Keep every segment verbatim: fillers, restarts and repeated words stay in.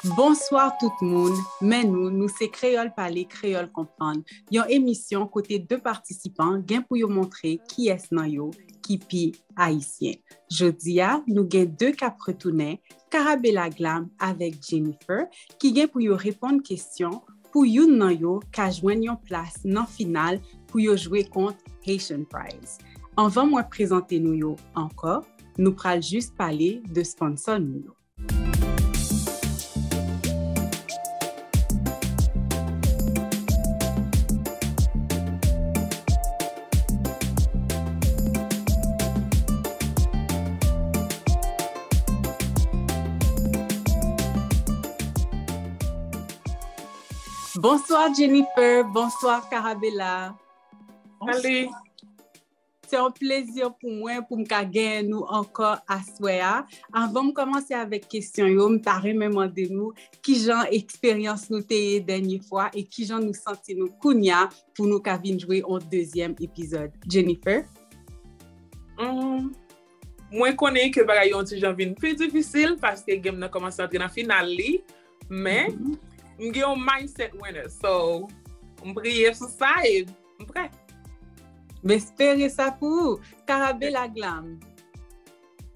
Bonswa tout moun, men nou, nou se Kreyòl Pale, Kreyòl Konprann, yon emisyon kote de patisipan gen pou yo montre kiyès nan yo ki pi ayisyen. Jodi a, nou gen de k ap retounen, Carabella Glam avèk Jennifer, ki gen pou yo reponn kesyon pou youn nan yo ka jwenn yon plas nan final pou yo jwe kont Haitian Prize. Anvan mwen prezante nou yo ankò, nou pral jis pale de sponsò nou yo. Bonswa Jennifer, bonswa Carabella. Salut. Se yon plezi pou mwen pou m ka genyen nou ankò aswè a. Anvan m kòmanse avèk kesyon yo, m ta renmen mande nou kijan eksperyans nou te ye dènye fwa e kijan nou santi nou kounye a pou nou ka vin jwe yon dezyèm epizòd. Jennifer? Hum, mwen konnen ke bagay yo yon ti jan vin pi difisil paske game nan kòmanse antre nan final li, men m gen yon mindset winner. So, m priye sou sa e m prè. M espere sa pou ou. Carabella Glam.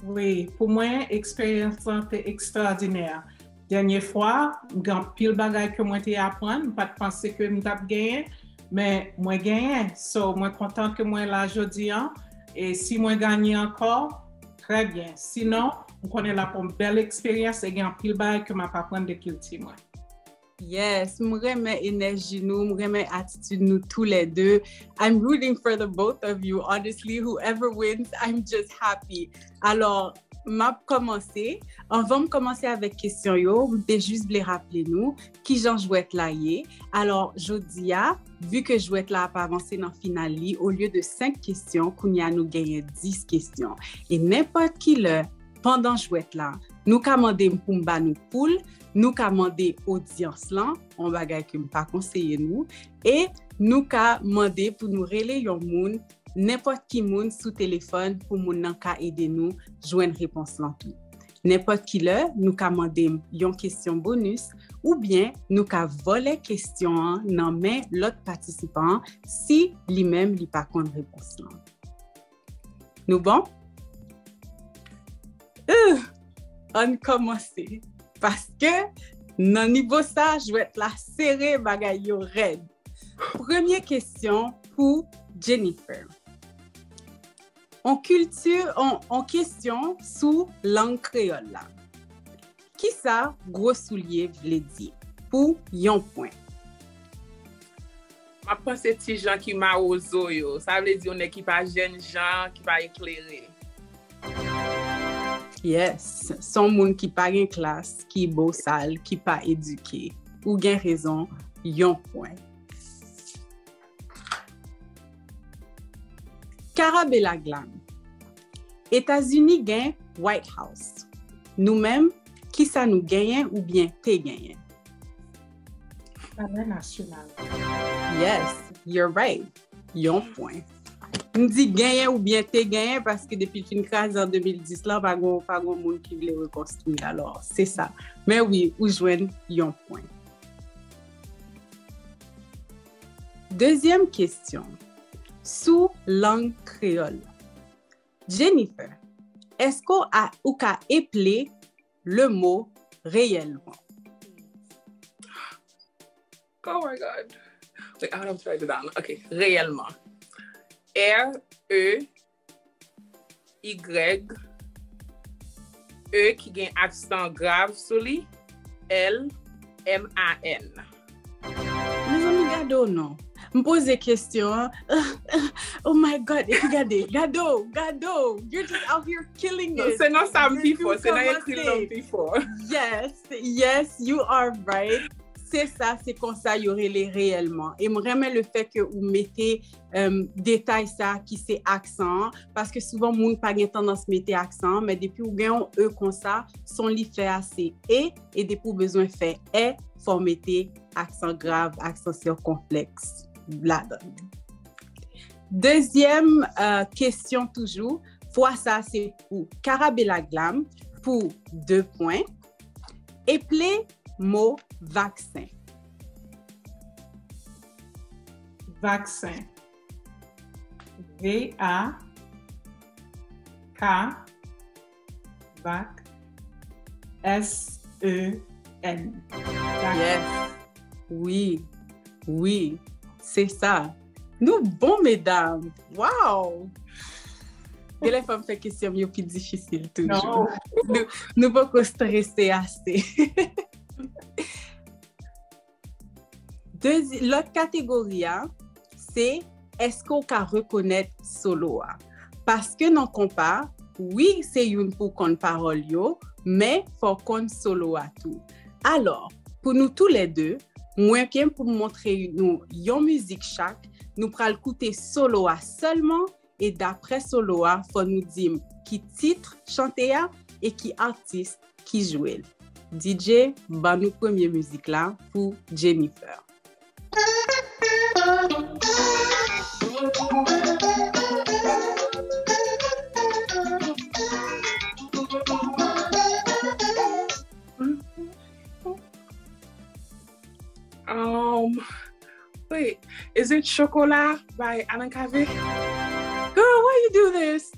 Wi, pou mwen, eksperyans lan te ekstraòdinè. Dènye fwa, m gen anpil bagay ke mwen te aprann, m pa t panse ke m t ap genyen, men mwen genyen. So, mwen kontan ke mwen la jodi an, e si mwen ganye ankò, trè byen. Sinon, m konnen l ap yon bèl eksperyans e gen anpil bagay ke m ap aprann de kilti mwen. Yes, m renmen enèji nou, m renmen atitid nou toulède. I'm rooting for the both of you, honestly. Whoever wins, I'm just happy. Alò, m ap kòmanse. Anvan m kòmanse avèk kesyon yo, m te jis vle raple nou kijan jwèt la ye. Alò, jodi a, vi ke jwèt la ap avanse nan final li, olye de senk kesyon, kounye a nou genyen dis kesyon. E nenpòt ki lè, pandan jwèt la, nou ka mande m pou m ba nou poul, nou ka mande odyans lan, yon bagay ke m pa konseye nou, e nou ka mande pou nou rele yon moun, nenpòt ki moun sou telefòn pou moun nan ka ede nou jwenn repons lan tou. Nenpòt ki lè, nou ka mande m yon kesyon bonis oubyen nou ka vòlè kesyon an nan men lòt patisipan an si li menm li pa konn repons lan. Nou bon? Uh, ann kòmanse. Paske nan nivo sa, jwèt la sere, bagay yo rèd. Premye kesyon pou Jennifer. On kilti, on, on kesyon sou lang kreyòl la. Kisa gwo soulye vle di pou yon pwen? M ap panse ti jan ki mawozo yo. Sa vle di yon nèg ki pa jènjan, ki pa eklere. Yes, se yon moun ki pa gen klas, ki bosal, ki pa edike. Ou gen rezon, yon pwen. Carabella Glam. Etazini gen White House. Nou menm, kisa nou genyen oubyen te genyen? Palè Nasyonal. Yes, you're right. Yon pwen. M di genyen oubyen te genyen paske depi l fin kraze an de mil dis la, pa gon, pa gon moun ki vle rekonstwi l. Alò, se sa. Men wi, ou jwenn yon pwen. Dezyèm kesyon. Sou lang kreyòl. Jennifer, èske w a, ou ka eple le mo reyèlman? Oh my God. Wait, I have to write it down. Ok, reyèlman. R E Y, E ki gen aksan grav sou li, L M A N. Mezanmi, gade w non. M poze kesyon an. Oh my God, epi gade, gade w, gade w. You're just out here killing it. Se nan sa m pi fò, se nan ekri l m pi fò. Yes, yes, you are right. Se sa, se konsa yo rele reyèlman. E m renmen le fè ke ou mete um, detay sa ki se aksan an, paske souvan moun pa gen tandans mete aksan an, men depi ou gen yon E konsa, son li fè a se E, e depi ou bezwen fè è, fò w mete aksan grav, aksan sikonflèks ladan l. Dezyèm uh, kesyon toujou, fwa sa se pou Carabella Glam pou de pwen. Eple mo vaksen. Vaksen. V A K, vak, S E N. Vaksen. Yes. Wi. Wi. Se sa. Nou bon, medam. Wow! Genlè fò m fè kesyon m yo pi difisil toujou. Non. Nou, nou poko strese ase. Dezi- Lòt kategori a, se èske w ka rekonèt solo a? Paske nan konpa, wi, se youn pou w konn pawòl yo, men fò w konn solo a tou. Alò, pou nou toulède, mwen gen pou m montre nou yon mizik chak, nou pral koute solo a sèlman, e daprè solo a, fò nou di m ki tit chante a e ki atis ki jwe l. D J, ban nou premye mizik la pou Jennifer. Um, wait, is it Chocolat by Alan Cavé? Girl, why you do this?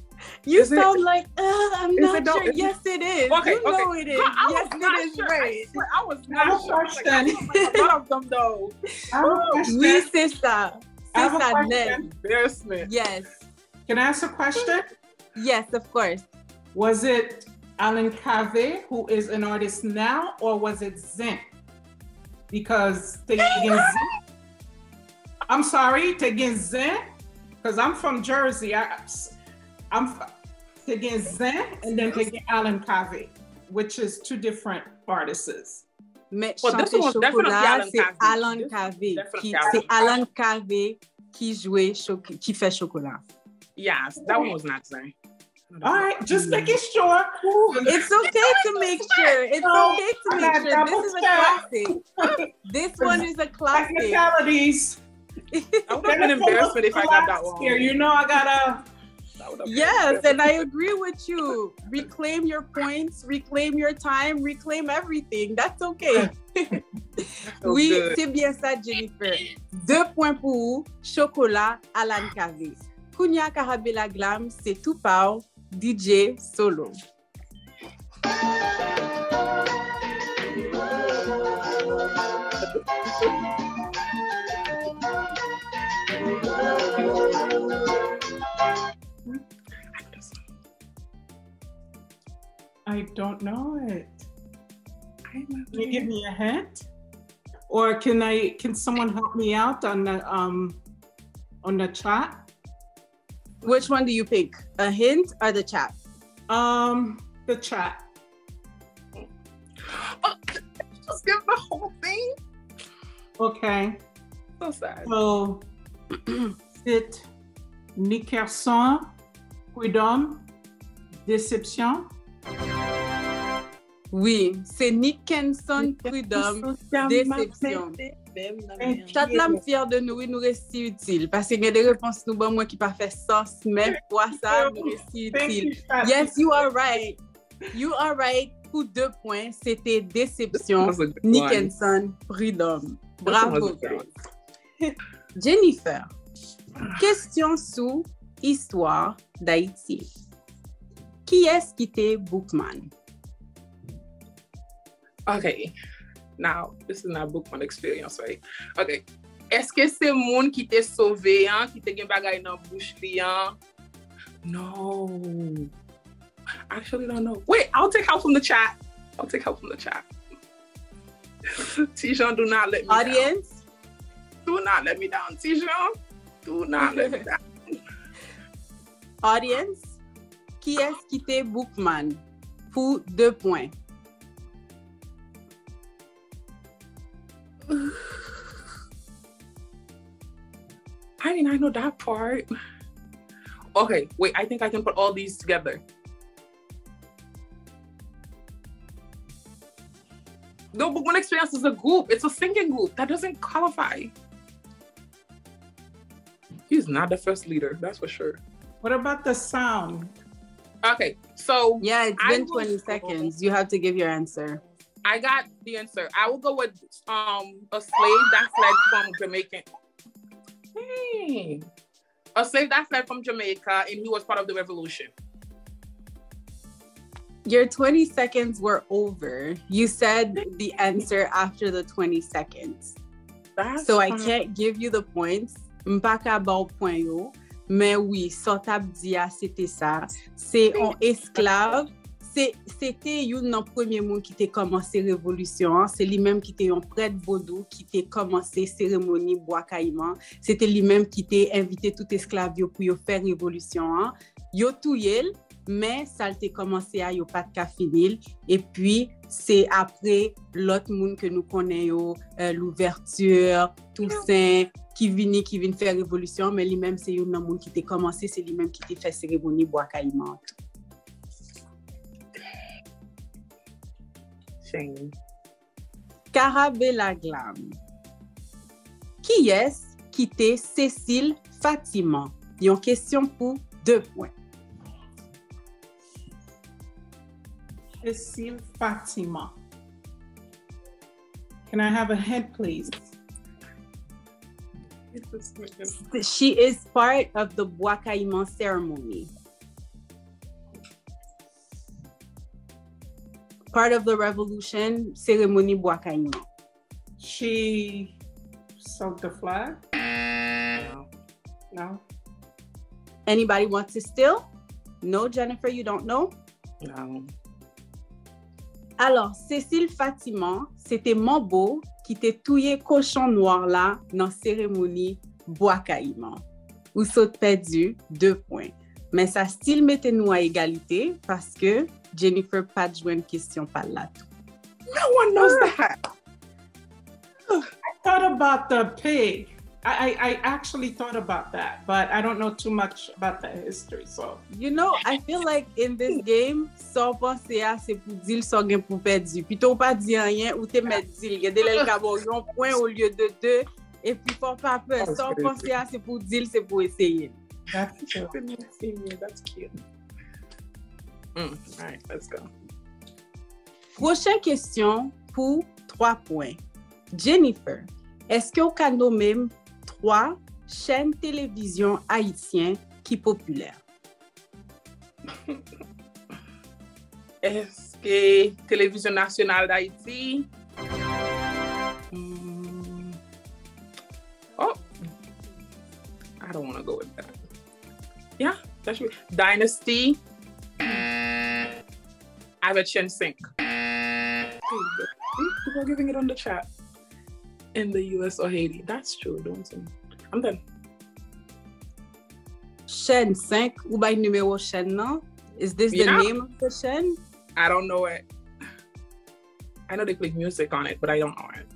You Is it- sound like, uh, I'm is not it don't- sure. is it- Yes, it is. Okay, You know okay. It is. Girl, I Yes, was not it is sure. I right. Swear, I was I have not a sure. I was like, question. I know a lot of them though. I have a question. Oui, c'est ça. I have C'est a ça, question. net. Embarrassment. Yes. Can I ask a question? Yes, of course. Was it Alan Cavé, who is an artist now, or was it Zen? Because te gen Zen. I'm sorry, te gen Zen, because I'm from Jersey. I, I'm f- te gen Zen, and then te gen Alan Cavé, which is two different artists. Men Well, this chante one was definitely Chocolat, Alan se Cavé. Alan This Cavé. definitely Ki, Alan se Cavé. Alan Cavé ki jwe cho- ki fè Chocolat. Yes, that one was not Zen. All right, just making sure. It's okay to make sure. It's No, okay to I make gotta sure. This is a double check. Classic. This one is a classic. Technicalities. I would have been embarrassed if I got that Here, one. You know I gotta. I would have been Yes, embarrassed. And I agree with you. Reclaim your points, reclaim your time, reclaim everything. That's okay. So Wi, good. Se byen sa, Jennifer. De pwen pou ou, Chocolat, Alan Cavé. Kounye a, Karabela Glam, se tou pa w, D J Solo. I don't know it. Can you give me a hint? Or can I? Can someone help me out on the um on the chat? Which one do you pick? A hint or the chat? Um, the chat. Oh, just give the whole thing. Okay. So sad. So, c'est Nickerson, Prud'homme, Déception. Wi, se Nickenson Prud'homme, Déception. Chat la, m fyè de nou, wi, nou resi itil. Paske gen de repons nou ban mwen ki pa fè sans, men fwa sa, nou resi itil. Yes, you are right. You are right. Pou de pwen, se te Déception, Nickenson Prud'homme. Bravo, guys. Jennifer, kesyon sou istwa Dayiti. Kiyès ki te Boukman? Okay. Now, this is not Boukman experience, right? Okay. Èske se moun ki te sove an, ki te gen bagay nan bouch li an? No. I actually don't know. Wait, I'll take help from the chat. I'll take help from the chat. Tijan, do not let me down. Audience? Do not let me down, Tijan. Do not let me down. Audience? Kiyès ki te Boukman? Pou de pwen. I mean, I know that part. Okay, wait, I think I can put all these together. No, Boukman Experience is a group. It's a singing group. That doesn't qualify. He's not the first leader, that's for sure. What about the sound? Okay, so Yeah, it's I been will twenty go- seconds. You have to give your answer. I got the answer. I will go with um a slave that fled from Jamaican. Hey. A slave that fled from Jamaica and he was part of the revolution. Your twenty seconds were over. You said the answer after the twenty seconds. That's So I fine. Can't give you the points. M pa ka ba w pwen yo. Men wi, sa w t ap di a, se te sa. Se yon esklav. Se se te youn nan premye moun ki te kòmanse revolisyon an. Se li menm ki te yon prèt vodou ki te kòmanse seremoni Bwa Kayiman. Se te li menm ki te envite tout esklav yo pou yo fè revolisyon an. Yo touye l, men sa l te kòmanse a, yo pa t ka fini l. Epi, se apre lòt moun ke nou konnen yo, euh, Louverture, Toussaint, ki vini, ki vin fè revolisyon, men li menm se youn nan moun ki te kòmanse, se li menm ki te fè seremoni Bwa Kayiman an tou. Shame. Karabela Glam. Kiyès ki te Cécile Fatiman? Yon kesyon pou de pwen. Cécile Fatiman. Can I have a hint, please? She is part of the Bwa Kayiman ceremony. Part of the revolution, seremoni Bwa Kayiman. She sold the flag? No. No. Anybody want to steal? No, Jennifer, you don't know? No. Alò, Cécile Fatiman, se te manbo ki te touye kochon nwa la nan seremoni Bwa Kayiman. Ou sot pèdi de pwen. Men sa still mete nou a egalite paske Jennifer pa t jwenn kesyon pa l la tou. No one knows that. I thought about the pig. I, I, I actually thought about that, but I don't know too much about that history. So You know, I feel like in this game, sa w panse a se pou di l sa w gen pou pèdi. Pito w pa di anyen, ou te mèt di l. Gen de lè l ka ba w yon pwen olye de de. Epi fò w pa pè, sa w panse a se pou di l, se pou eseye l. That's true. That's cute. Mm, all right, let's go. Pwochen kesyon pou twa pwen. Jennifer, èske w ka nonmen m twa chèn televizyon ayisyen ki popilè? Èske Televizyon Nasyonal Dayiti? Hmm. Oh, I don't want to go with that. Yeah, that should be Dynasty. Avec Chaîne cinq. People are giving it on the chat. In the U S or Haiti. That's true. Don't say. I'm done. Chèn senk, ou bay nimewo chèn nan? Is this the Yeah. Name of the chaîne? I don't know it. I know they play music on it, but I don't know it.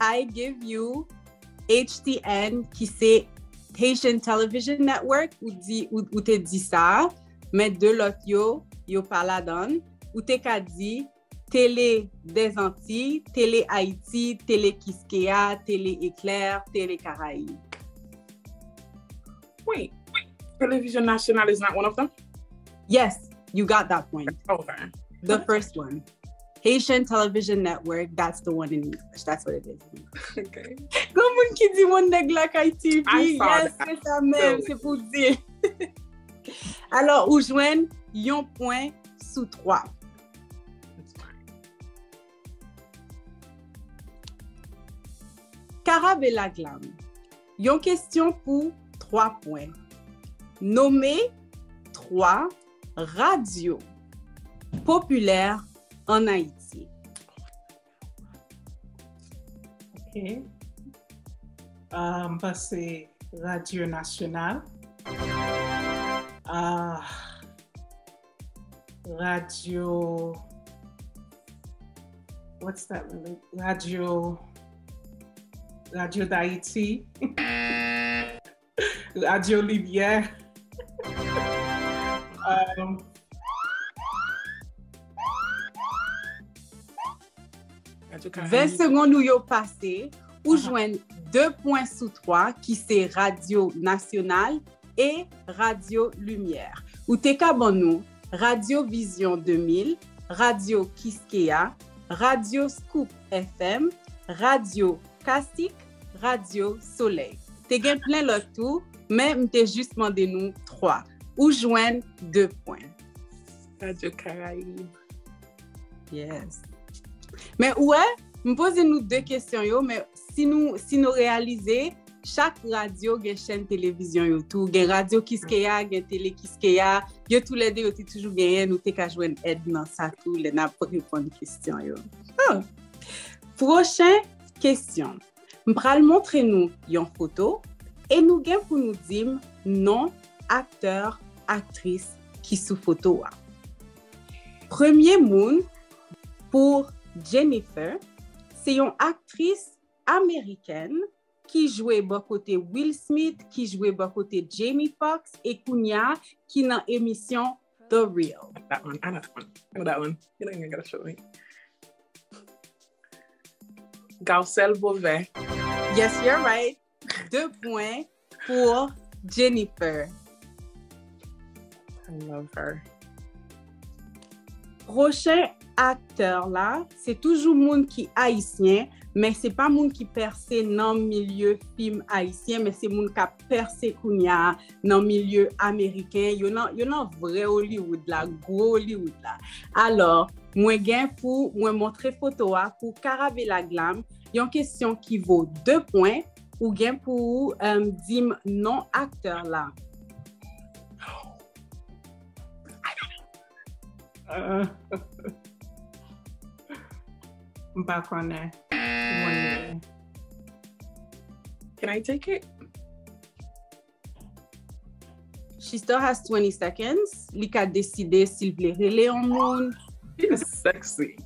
I give you H T N ki se Haitian Television Network, ou di ou, ou te di sa, men de lòt yo, yo pa ladan. Ou te ka di Télé des Antilles, Télé Haïti, Télé Kiskeya, Télé Éclair, Télé Caraïbes. Wait, Télévision Nationale is not one of them? Yes, you got that point. Okay. The first one. Haitian Television Network, that's the one in English. That's what it is. Okay. Gon moun ki di moun nèg lakay T V. I saw Yes, that. Se sa menm, se pou di. Alò, ou jwenn yon pwen sou twa. Karabela Glam. Yon kesyon pou twa pwen. Nonmen twa radyo popilè an Ayiti. Okay. Um, m panse Radyo Nasyonal. Ah, Radyo, what's that? Radyo, Radyo Dayiti. Radyo Limyè. Um, Radyo Karayib. Ven segonn ou yo pase, ou jwenn de pwen sou twa ki se Radyo Nasyonal e Radyo Limyè. Ou te ka ban nou Radyo Vizyon de mil, Radyo Kiskeya, Radyo Scoop F M, Radyo Kasik, Radyo Solèy. Te gen plen lòt tou, men m te jis mande nou twa. Ou jwenn de pwen. Radyo Karayib. Yes. Men ou wè, m poze nou de kesyon yo, men si nou, si nou reyalize, chak radyo gen chèn televizyon yo tou. Gen Radyo Kiskeya, gen Tele Kiskeya. Yo toulède, yo te toujou genyen, nou te ka jwenn èd nan sa tou lè n ap reponn kesyon yo. Oh. Pwochen kesyon. M pral montre nou yon foto e nou gen pou nou di m non aktè, aktris ki sou foto a. Premye moun pou Jennifer, se yon aktris amerikèn ki jwe bò kote Will Smith, ki jwe bò kote Jamie Foxx e kounya ki nan emisyon The Real. That one, I know that one. I know that one. You don't even gotta show me. Garcelle Beauvais. Yes, you're right. De pwen pou Jennifer. I love her. Pwochen aktè la, se toujou moun ki ayisyen, men se pa moun ki pèse nan milye fim ayisyen, men se moun k ap pèse kounya nan milye ameriken. Yo nan, yo nan vrè Hollywood la, gwo Hollywood la. Alò, mwen gen pou mwen montre foto a pou Karabela Glam, yon kesyon ki vo de pwen, ou gen pou ou um, di m non aktè la. Uh, m pa konnen. Can I take it? She still has twenty seconds. Li ka deside si l vle rele yon moun. She's sexy.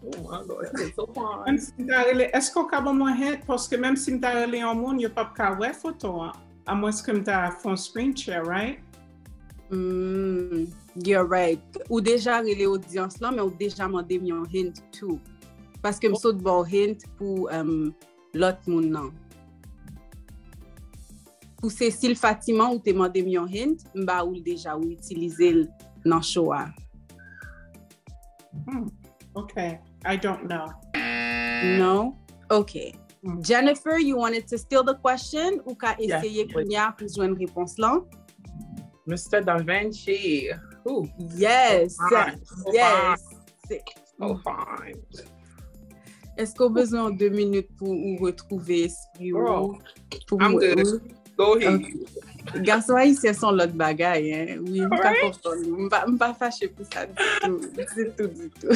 Oh my God, she's so fine. Menm si m ta rele, èske w ka ban mwen hint? Paske menm si m ta rele yon moun, yo p ap ka wè foto an. Amwenske m ta fè yon screen share, right? Mm, you're right. Ou deja rele odyans lan, men ou deja mande m yon hint tou. Paske m sot ba w hint pou um, lòt moun nan. Pou Cecile Fatiman, ou te mande m yon hint, m ba ou l deja, ou itilize l nan show a. Hmm. Okay, I don't know. No? Okay. Jennifer, you wanted to steal the question? Ou ka eseye kounya pou jwenn repons lan? Mister Da Vinci. Who? Yes. Yes. So fine. Èske w bezwen yon de minit pou ou retwouve espri ou? I'm good. Go ahead. Gason ayisyen se yon lòt bagay, hein? Wi, m pa konprann. M pa, m pa fache pou sa ditou. Ditou, ditou.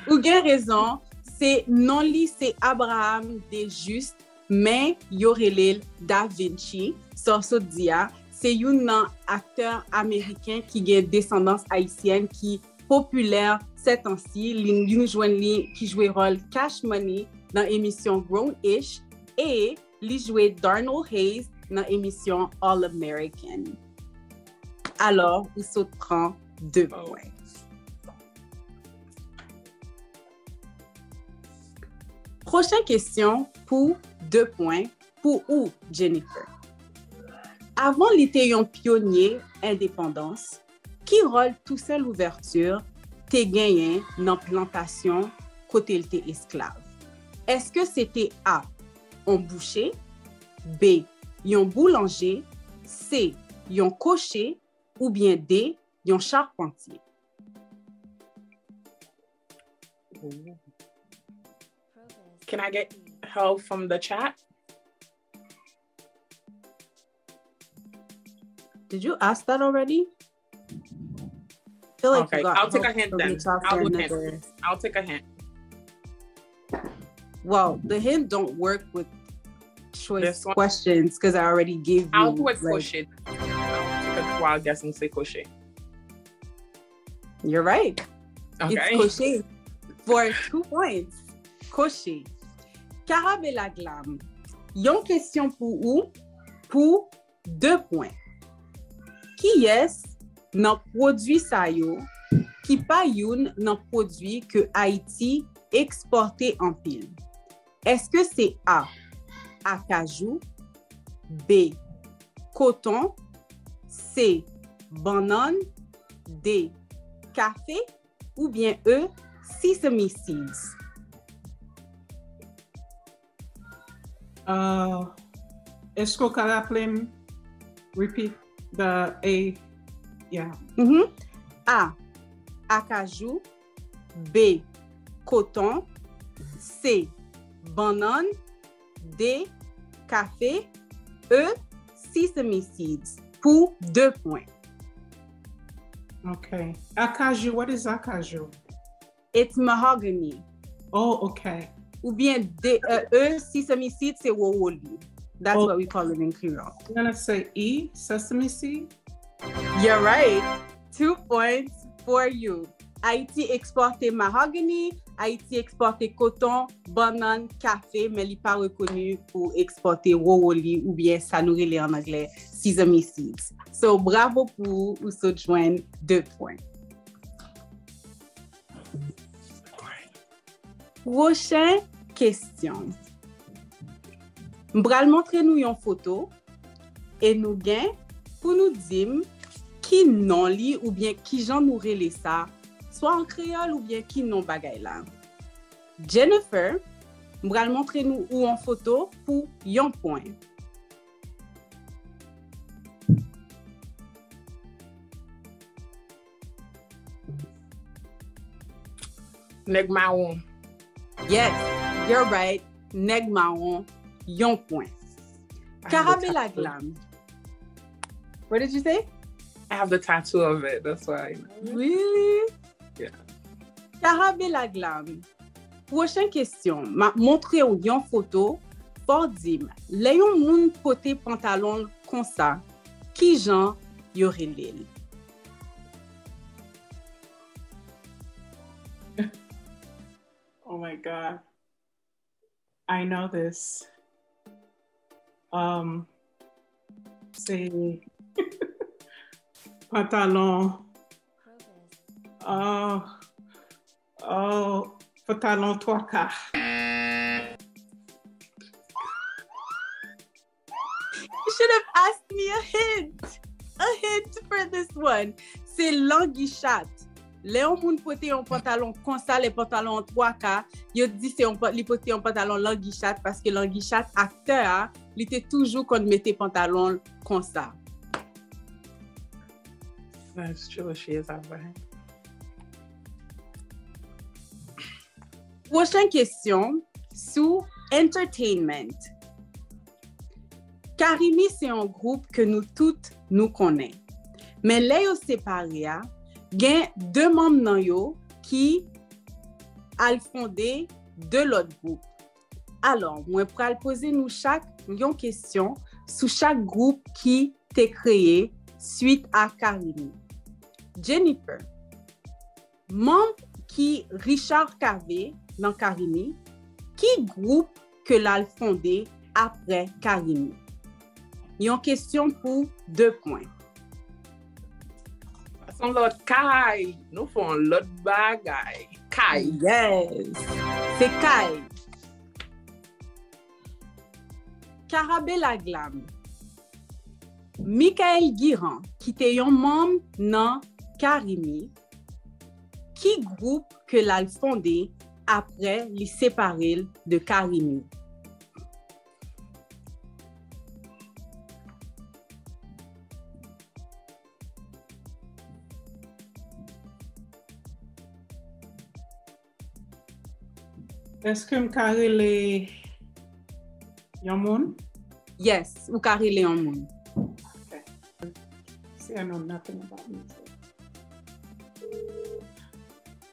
Ou gen rezon, se non li se Abraham Dejuste, men yo rele l Da Vinci. Sa w sot di a, se youn nan aktè ameriken ki gen desandans ayisyèn ki popilè sètansi. Li, li nou jwenn li ki jwe wòl Cash Money nan emisyon Grown-ish e li jwe Darnell Hayes nan emisyon All American. Alò, ou sot pran de pwen. Pwochen kesyon pou de pwen pou ou, Jennifer. Avan li te yon pyonye endepandans, ki wòl Toussaint Louverture te genyen nan plantasyon kote l te esklav? Èske se te A, yon bouche, B, yon boulanje, C, yon koche, oubyen D, yon chapantye? Can I get help from the chat? Did you ask that already? I feel like Okay, you got I'll take a help hint from then. the chat I'll for look at another- I'll take a hint. Well, the hint don't work with choice This one? Questions because I already gave you. I'll do it Like, koche. I'll take a wild guess and say koche. You're right. Okay. It's koche for two points. Koche. Karabela Glam. Yon kesyon pou ou pou de pwen. Kiyès nan pwodui sa yo ki pa youn nan pwodui ke Ayiti ekspòte anpil? Èske se A, akajou, B, koton, C, bannann, D, kafe, oubyen E, Sesame Seeds? Uh, èske w ka raple m? Repeat the A. Yeah. Mm-hmm. A, akajou. B, koton. C, bannann. D, kafe. E, sesame seeds. Pou de pwen. Okay. Akajou, what is akajou? It's mahogany. Oh, okay. Oubyen de, uh, E, sesame seed, se wowoli. That's Oh. What we call it in Creole. I'm gonna say E, sesame seed. You're right. Two points for you. Ayiti ekspòte mahogany, Ayiti ekspòte koton, bannann, kafe, men li pa rekoni pou ekspòte wowoli oubyen sa nou rele an anglè sesame seeds. So, bravo pou ou, ou sot jwenn de pwen. Pwochen kesyon. M pral montre nou yon foto e nou gen pou nou di m ki non li oubyen ki jan nou rele sa, swa an kreyòl oubyen ki non bagay la. Jennifer, m pral montre nou ou yon foto pou yon pwen. Nèg mawon. Yes, you're right. Nèg mawon, yon pwen. Karabela Glam. What did you say? I have the tattoo of it. That's why. Really? Yeah. Karabela Glam. Pwochen kesyon, m ap montre w yon foto, fò w di m, lè yon moun pote pantalon l konsa, ki jan yo rele l? Oh my God. I know this. Um, c'est pantalon. Oh, oh, pantalon twa ka. You should have asked me a hint. A hint for this one. Se langichat. Lè yon moun pote yon pantalon konsa, lè pantalon an twa ka, yo di se yon pa- li pote yon pantalon langichat paske langichat aktè a, li te toujou konn mete pantalon l konsa. That's true, she is a vibe. Pwochen kesyon sou entertainment. Karimi se yon gwoup ke nou tout nou konnen. Men lè yo separe a, gen de manm nan yo ki al fonde de lòt gwoup. Alò, mwen pral poze nou chak yon kesyon sou chak gwoup ki te kreye swit a Karimi. Jennifer, manm ki Richard Cavé nan Karimi, ki gwoup ke l al fonde apre Karimi? Yon kesyon pou de pwen. Son lòt kay, nou fè yon lòt bagay. Kay. Yes. Se kay. Karabela Glam. Michael Guirand, ki te yon manm nan Karimi, ki gwoup ke l al fonde apre li separe l de Karimi? Èske m ka rele yon moun? Yes, ou ka rele yon moun. See, I know nothing about music.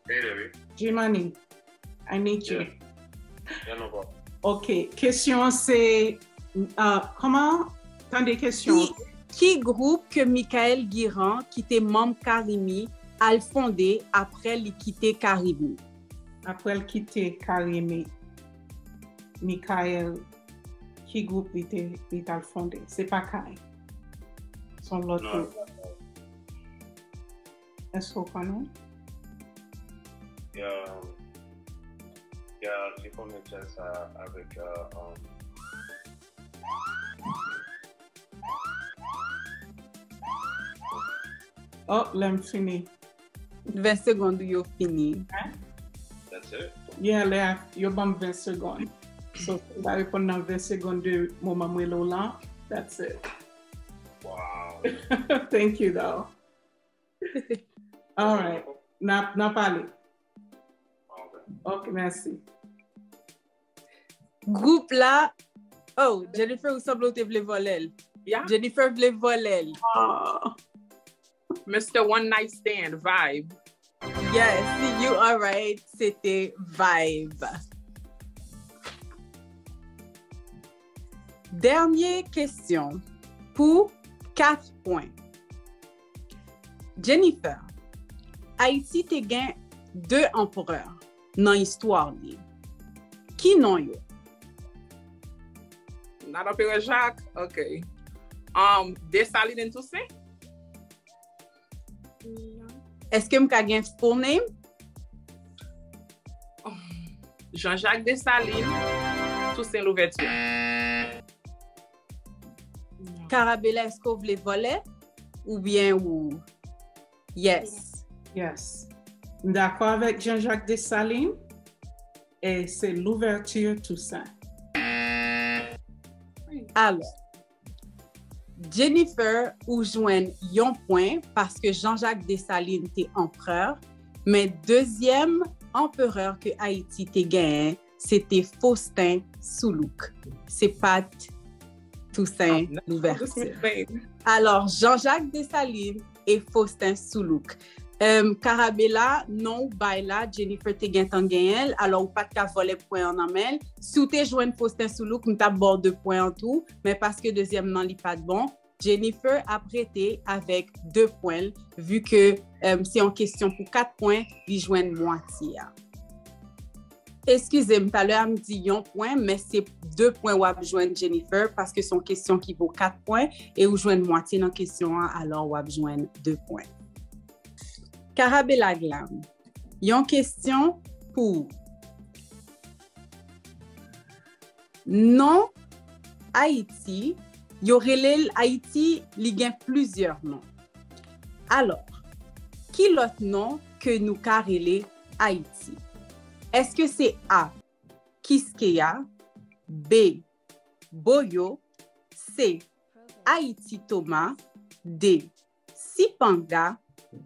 Hey, baby. Jimani, I need you. Yeah. Yeah, no problem. Ok, kesyon an se, uh, kòman? Tande kesyon. Ki, ki gwoup ke Michael Guirand, ki te manm Karimi, al fonde apre li kite Karimi? Apre l kite Karimi, Michael, ki gwoup li te, li t al fonde? Se pa Kay. Se yon lòt Non. Gwoup. Èske w konnen? Yeah, yeah, li fòme jazz sa avèk uh, um, Oh, lè m fini. Ven segonn ou yo fini. That's it. Yeah, lè a, yo ban m ven segonn. So, si m pa reponn nan ven segonn de moman m rele w lan, that's it. Wow. Thank you, though. All right. N a, n a pale. Okay. Ok, mèsi. Gwoup la, oh, Jennifer, ou sanble ou te vle vòlè l. Yeah. Jennifer vle vòlè l. Oh. Mister One Night Stand vibe. Yes, you are right. Se te vibe. Dènye kesyon pou kat pwen. Jennifer, Ayiti te gen de anperè nan istwa li. Ki non yo? Not Anperè Jacques. Ok. Um, Dessalines and Toussaint. Èske m ka gen full name? Jean-Jacques Dessalines, Toussaint Louverture. Karabela, èske w vle vòlè? Oubyen ou? Yes. Yes. M dakò avèk Jean-Jacques Dessalines. E se Louverture Toussaint. Alò, Jennifer, ou jwenn yon pwen paske Jean-Jacques Dessalines te anperè, men dezyèm anperè ke Ayiti te genyen, se te Faustin Soulouque. Se pa t Toussaint Louverture. Alò, Jean-Jacques Dessalines e Faustin Soulouque. Um, Karabela, non ou bay la, Jennifer te gentan genyen l, alò ou pa t ka vòlè pwen an nan men l. Si w te jwenn Faustin Soulouque, m t ap ba w de pwen an tou, men paske dezyèm nan li pa t bon, Jennifer ap rete avèk de pwen l, vi ke um, se yon kesyon pou kat pwen, li jwenn mwatye a. Eskize m, talè a m di yon pwen, men se de pwen w ap jwenn Jennifer, paske se yon kesyon ki vo kat pwen, e ou jwenn mwatye nan kesyon an, alò w ap jwenn de pwen. Karabela Glam, yon kesyon pou ou. Non Ayiti, yo rele l Ayiti, li gen plizyè non. Alò, ki lòt non ke nou ka rele Ayiti? Èske se A, Kiskeya, B, Boyo, C, Ayiti Toma, D, Sipanga,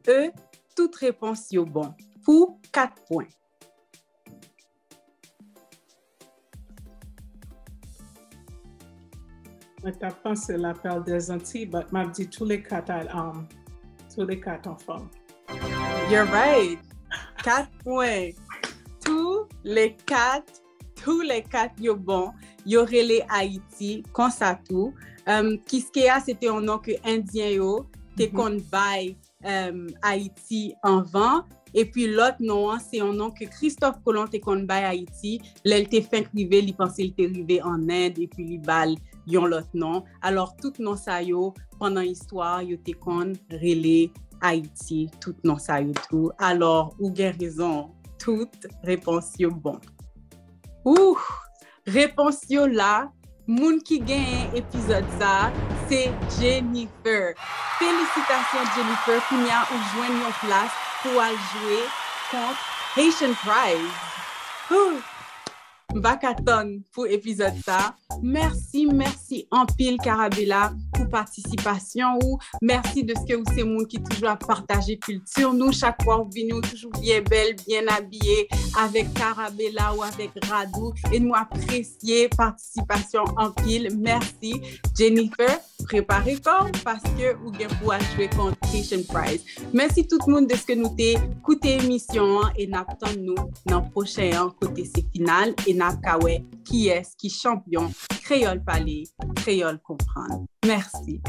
E, tout repons yo bon. Pou kat pwen. Mwen t ap panse La Perle des Antilles, but m ap di tous les quatre, um, tous les quatre anfòm. You're right. Kat pwen. Tous les quatre, tous les quatre yo bon. Yo rele Ayiti konsa tou. Um, Kiskeya se te yon non ke Endyen yo te konn bay um, Ayiti anvan. Epi lòt non an, se yon non ke Christophe Colomb te konn bay Ayiti lè l te fenk rive, li panse l te rive ann End, epi li ba l yon lòt non. Alò, tout non sa yo, pandan istwa, yo te konn rele Ayiti, tout non sa yo tou. Alò, ou gen rezon, tout repons yo bon. Ouh! Repons yo la, moun ki genyen epizòd sa, se Jennifer. Felisitasyon Jennifer, kounye a ou jwenn yon plas pou al jwe kont Haitian Prize. Huh! M pa ka tann pou epizòd sa. Mèsi, mèsi anpil Karabela pou patisipasyon ou. Mèsi dèske ou se moun ki toujou ap pataje kilti nou. Chak fwa ou vini, ou toujou byen bèl, byen abiye avèk Karabela ou avèk rad ou. E nou apresye patisipasyon anpil. Mèsi. Jennifer, prepare kò w paske ou gen pou al jwe kont Haitian Prize. Mèsi tout moun dèske nou te koute emisyon an e n ap tann nou nan pwochen an kote se final e n ap ka wè kiyès ki chanpyon Kreyòl Pale, Kreyòl Konprann. Mèsi.